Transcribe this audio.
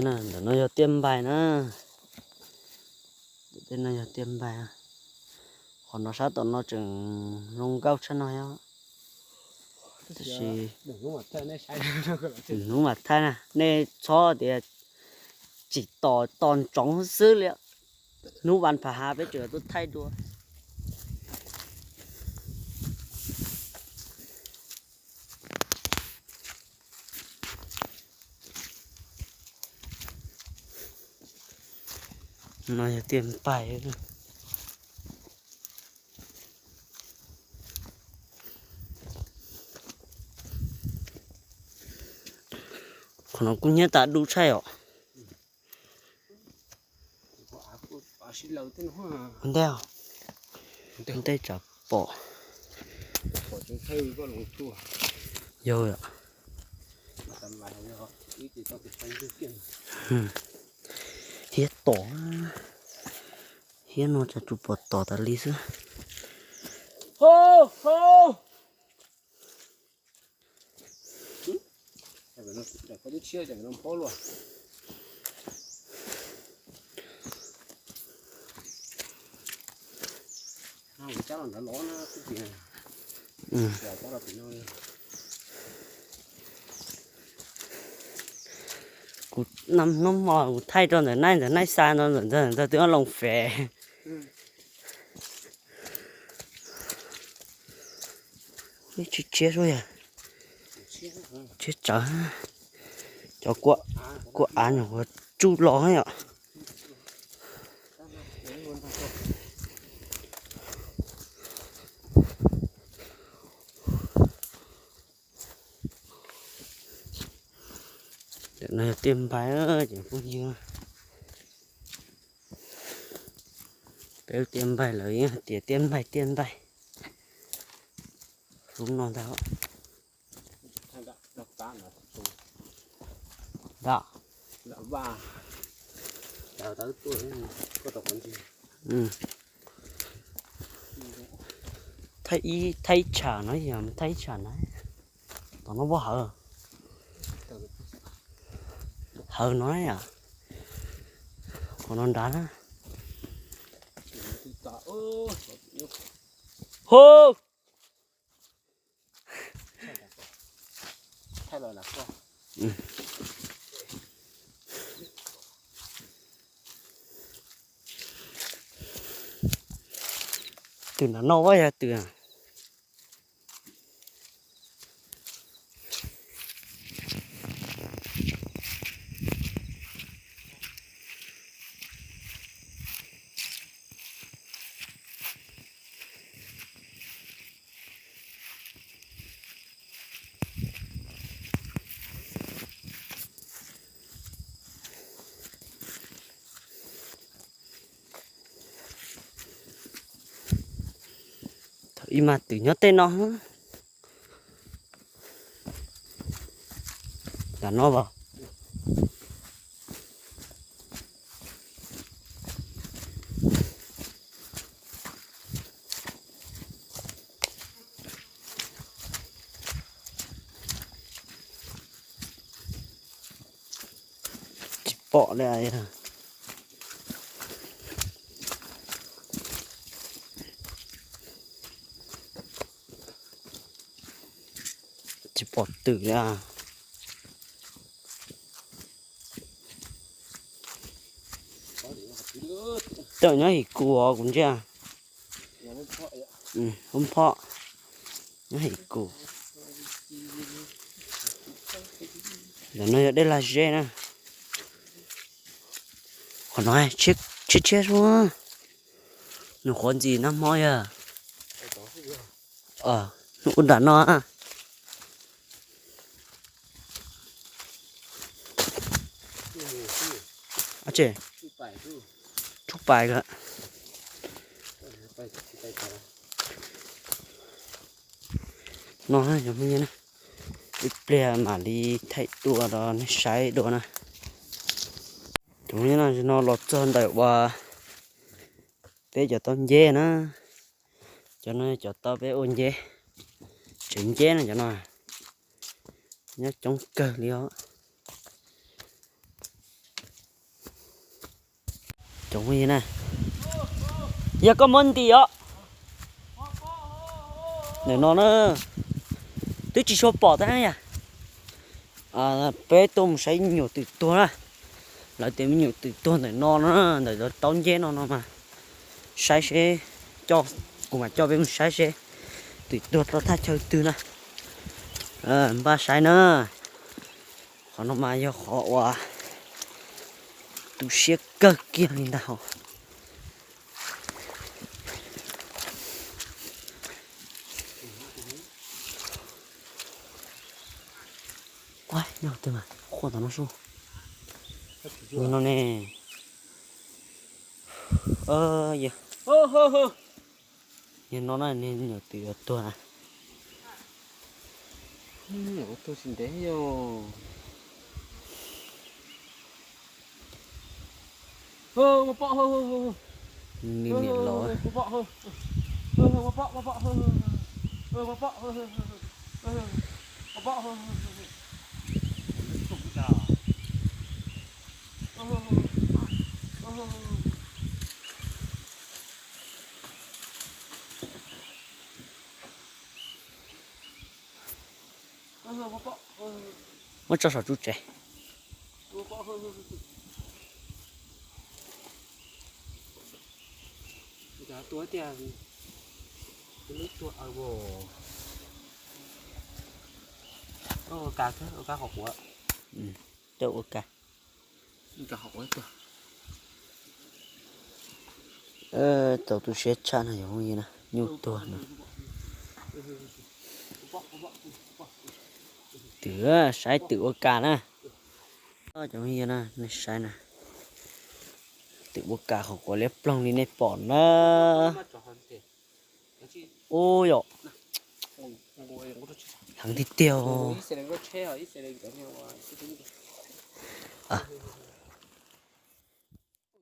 Ntawm no yog tiaj npaig na. Tej no yog tiaj npaig. Qhov no sab tom no tseem zoo nkauj tshaj no thiab. Tab sis hnub mam thaij na, nej txhob tias tsis tos, tos ntsoov xwb li. Hnub vas phav hav peb tseem tuaj thaij dua. No yog tiaj npaig. Qhov no kuj hnyiab tas dub tshaj os. Ntej, ntej tsam pom. Yog, hiab tom, hiab no tsam tsuas pom tom tas li xwb. Kuv hnub hmo kuv thaij rau ntawm naij, ntawm naij xa no ntawm ntawd twb loo fem. Tshiab tshiab suab yog, tshiab tsawv. Cov kuaj av nyuam qhuav tsuj los yom. Ntawm no yog tiaj npaig ces phooj ywg. Peb tiaj npaig lawv yeej hais tias tiaj npaig tiaj npaig. Lub no ntag. Ntag. Thaij ib, thaij ib tsham no, thaij ib tsham na. Tom no muaj hawv, hawv no yom. Qhov no nrad na. Hu, twm nram no yog twm. Thaum ub mas twm nyob tej no. Nram no as. Tsis pom li. Tsis pom twm li. Tej nyob him kus os kuv ntsia. Lub phob nyob him kus. Ntawm no yog dej lag zeb na. Qhov no tshiab tshiab suab. Nws qhuav ntxim nag hmo yog. Hnub ua nram no. Tsuj pais. No, ib pliag mam li thaij dua rau nej saib dua na. Cov no, no los txog ntawm uas peb cov tau nceb na. Cov no cov tau peb ua nceb, tsev nceb na cov no. Nyob coob kawg li os. Cov phooj ywg na, yog koj muab ntim os. Ntawm no na, twb tsis tshua pom tab yom. Peb tuaj mus saib me nyuam twm tuag na. Lawv tias me nyuam twm tuag ntawm no na, ntawm lawv taub nceb no no mas. Saib seb, coj, kuv mam coj peb mus saib seb twm tuag rau thaj chaw twg na. Npaj saib na. Qhov no mas yog qhov uas tu siab kawg kiag li ntag hos. Yog twg mas quaj tom no sub. Yog no ne. Yog no na, niag nyuam twm yuav tuag na. Tuag tsis ntev yog. Niam laus. Muab tso saum tsuj tsev. Ua ka, ua ka qhov quav. Coj ua ka. Txaus tu siab tshaj no yog phooj ywg na, nyuj tuag no. Twm, saib twm ua ka na. Cov phooj ywg na, nej saib na. Twm ua ka qhov quav liab ploog li nej pom na. Ub yom, heev tiag tiag.